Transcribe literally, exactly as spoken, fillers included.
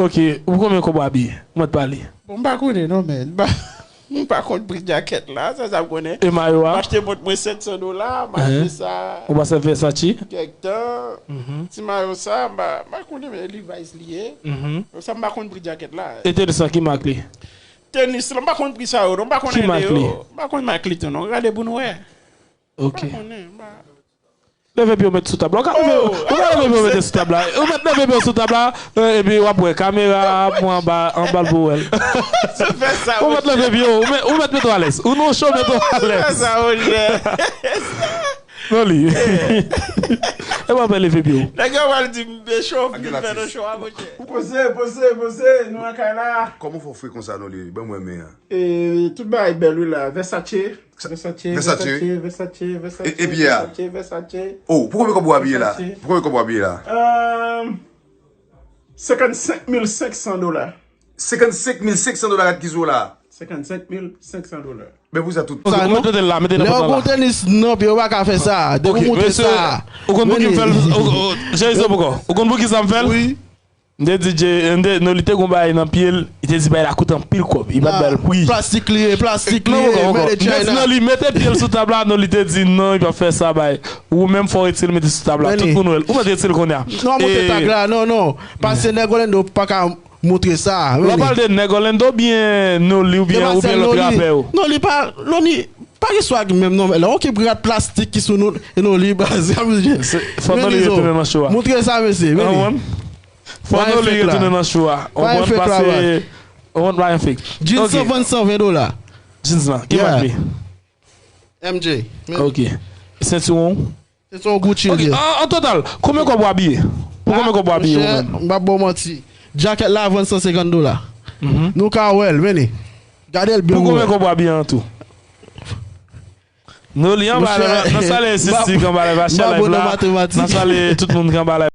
Ok, ou konbyen kòb w abiye? Ou mèt pale. Bon, m pa konnen non, men. M pa, m pa konn pri djakèt la, sa, sa m konnen. E mayo a? M achte bòt mwen sèt san dola, m achte sa. Ou pa se Versace? Kèk tan. Ti mayo sa, m pa, m pa konnen, men Levi's li ye. Sa, m pa konn pri djakèt la. E tenis lan, ki mak li? Tenis lan, m pa konn pri sa yo, non, m pa konnen de yo. Ki mak li? M pa konn mak li tou, non. Gade pou nou wè. Ok. M pa konnen, m pa Leve pye w met sou tab la. Ou ka leve, ou ka leve pye w mete sou tab la. Ou met leve pye w sou tab la, eh, epi w ap wè kamera ap pran anba, anba l pou wè l. Ou met leve pye w, ou met, ou met mete w alèz. Ou nan show, mete w alèz. Sa, Roger. Non li. E pa fè leve pye w. Nèg yo pral di m de show, m vin fè nan show a, monchè. Poze, poze, poze, nou lakay la. Kòman fè w fre konsa, non li? Ban mwen men an. E, tout bagay bèl, wi, la. Versace. Versace, Versace. Versace, Versace, Versace, Versace, Versace. Oh, pou konbyen kòb ou abiye la? Pou konbyen kòb ou abiye la? Euh, senkannsenk mil senk san dola. Senkannsenk mil senk san dola, gad ki zo la. Senkannsenk mil senk san dola. Men pou sa tout. Ok, mete l la, mete l nan pòt la. Lè w gon tenis nan pye, ou pa ka fè sa. Depi w montre sa. Ou konn pou ki m fè l? Jezi poko. Ou konn pou ki sa m fè l? Wi. M te di Jay, m te, non, li te gon bagay nan pye l, li te di bagay la koute anpil kòb, li pa t ba l pri. Plastik li ye, plastik li ye, made in China. Non, li mete pye l sou tab la, non, li te di non, li p ap fè sa, bay. Ou menm fò w retire l, mete sou tab la, tout moun wè l. Ou mèt retire l kounye a. Non, montre tag la, non, non. Paske nèg Orlando pa ka montre sa. Lè w pale de nèg Orlando oubyen Noli oubyen, oubyen lòt rapè yo? Non, li pa, non, li pa gen swag menm, non, men la, ok, rad plastik ki sou nou, e non, li baze. Fò Noli retounen nan show a. Montre sa, mesye, men li. Fò Noli retounen nan show a. Ou konprann? Pase, ou konprann, pa gen fake. Jeans lan vann san ven dola. Jeans lan, ki mak li? M J. Ok. Sentiwon? Sentiwon Gucci li ye. An, an total, konbyen kòb ou abiye? Pou konbyen kòb ou abiye ou menm? M p ap ba w manti. Djakèt la vann san senkant dola. Nou ka wè l, men li. Gade l byen. Pou konbyen kòb ou abiye an tou? Noli anba la, nan sale Sisik anba la, pa chè live la. Nan sale tout moun ki anba la.